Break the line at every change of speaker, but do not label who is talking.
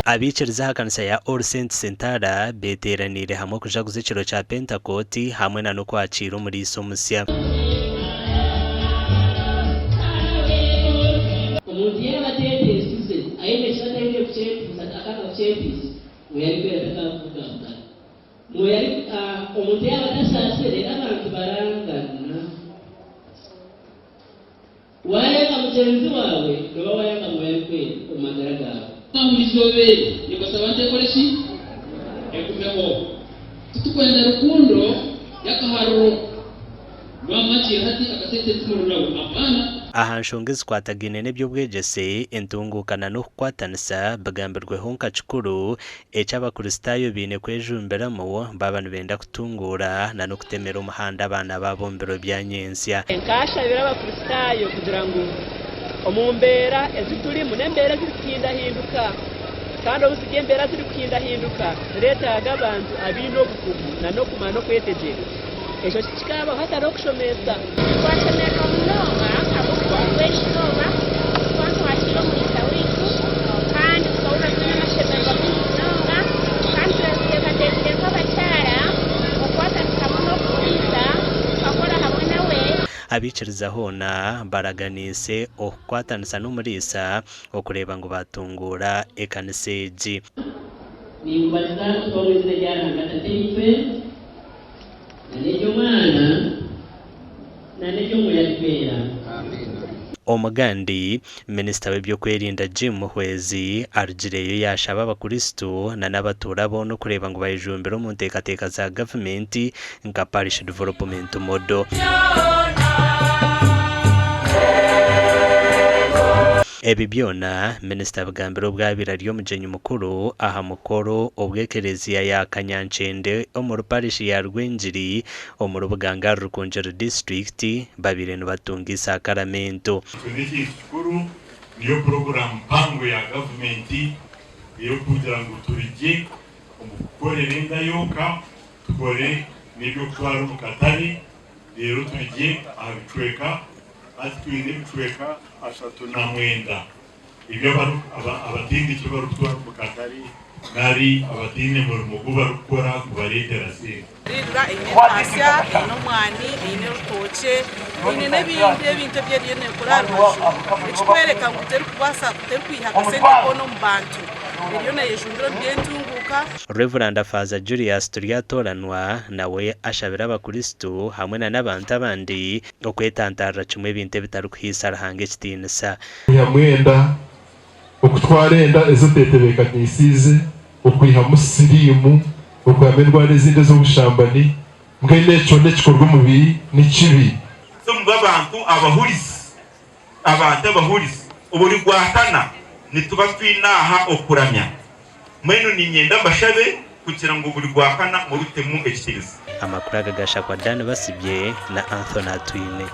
Abaikiriza aha kanisa ya All Saints Ntara beteeraniire hamwe okujaguza ekiro kya Pentekooti hamwe na n'okwakiira omuriisa omusya.
Omuntu yaaba ateeteisize, aine eki ataine kukyeteisa, akanga kukyeteisa, mwoyo arikwera takaakuvugavugana. Mwoyo ari, omuntu yaaba atasaasire, abantu barangana. Waayanga mugyenzi waawe, nooba waayanga Mwoyo Arikwera omu magara gaawe.
Aha izooba eri nimbasaba nti ekore ki? Egumeho. Titukwenda rukundo y'akaharuro ngu amwakire hati akasente timururaho. Apaana.
Aha nshonga ezikwatagaine n'eby'obwegyese, entunguuka na n'okukwatanisa bigambirweho nka kikuru eki Abakristaayo baine kwejumbiramu baaba nibenda kutunguura na n'okutemera omuhanda abaana baabo omu biro bya nyentsya.
Nkaashabira Abakristaayo kugira ngu omu mbeera ezi turimu n'embeera ezirikuhindahinduka kandi obu ziri embeera zirikuhindahinduka zireetaaga abantu abaine obukugu n'okumanya n'okwetegyereza. Ekyo tikikaabaho hatariho kushomesa.
Twashemererwa munonga ahabw'okuba omu eri izooba tukaba nitwakiira omuriisa waitu kandi tukahurira twine amashemererwa maingi munonga kandi tweteekateekire nk'abakyara okukwatanisa hamwe n'omuriisa tukakora hamwe nawe.
Abaikiriza hoona baraganiise okukwatanisa n'omuriisa okureeba ngu baatunguura ekanisa egi.
Ninkubatiza kuruga omu iziina rya Ruhanga Tataitwe, na n'ery'Omwana, na n'ery'Omwoyo Arikwera.
Omugandi, Minisita w'eby'okwerinda Jim Muhwezi arugireyo yaashaba abakristo na n'abatuura boona okureeba ngu bayejumbira omu nteekateeka za gavumenti nka Parish Development Model. Ebi byona minisita abigambire obu abaire ari omugyenyi mukuru aha mukoro obw'ekereziya ya Kanyankyende omuri parishi ya Rwengiri omuri Bugangari Rukungiri disiturikiti babaire nibatunga isakaramento.
Ekyo n'ekintu kikuru, niyo puroguraamu mpango ya gavumenti ey'okugira ngu turugye omu kukorera enda yonka tukore n'eby'okutwara omu katare reero turugye aha bicweka Hati twine ebicweka 39 ebi abatendekye barikutwara omu katare nari abataine murimo gu barikukora kubareetera sente.
Ririra eine entaasya, eine omwani, eine orutookye, eine n'ebindi ebintu ebi eriyo neekora aha rubaju ekikworeka ngu terikubaasa terikwiha akasente koona omu bantu eriyo neeyejumbira omu by'entunguuka.
Rev. Faaza Julius Turyatoranwa nawe ashabire abakristu hamwe na n'abantu abandi Okwetantarira kimwe ebintu ebitarikuhaisa Ruhanga ekitiinisa.
Okwihamu enda, Okutwara enda ezi oteetebeekaniisiize, okwihamu siriimu, okwihamu endwara ezindi ez'obushambani, mbwenu ekyo n'ekikorwa omubiri ni kibi.
So mube abantu abahurizi, abantu abahurizi. Buri Rwakana nituba twine aha okuramya. Mbwenu niinyenda mbashabe kugira ngu buri Rwakana murutemu ekitiinisa.
Amakuru aga gashakwa Dan Basibye na Anthony Atwine.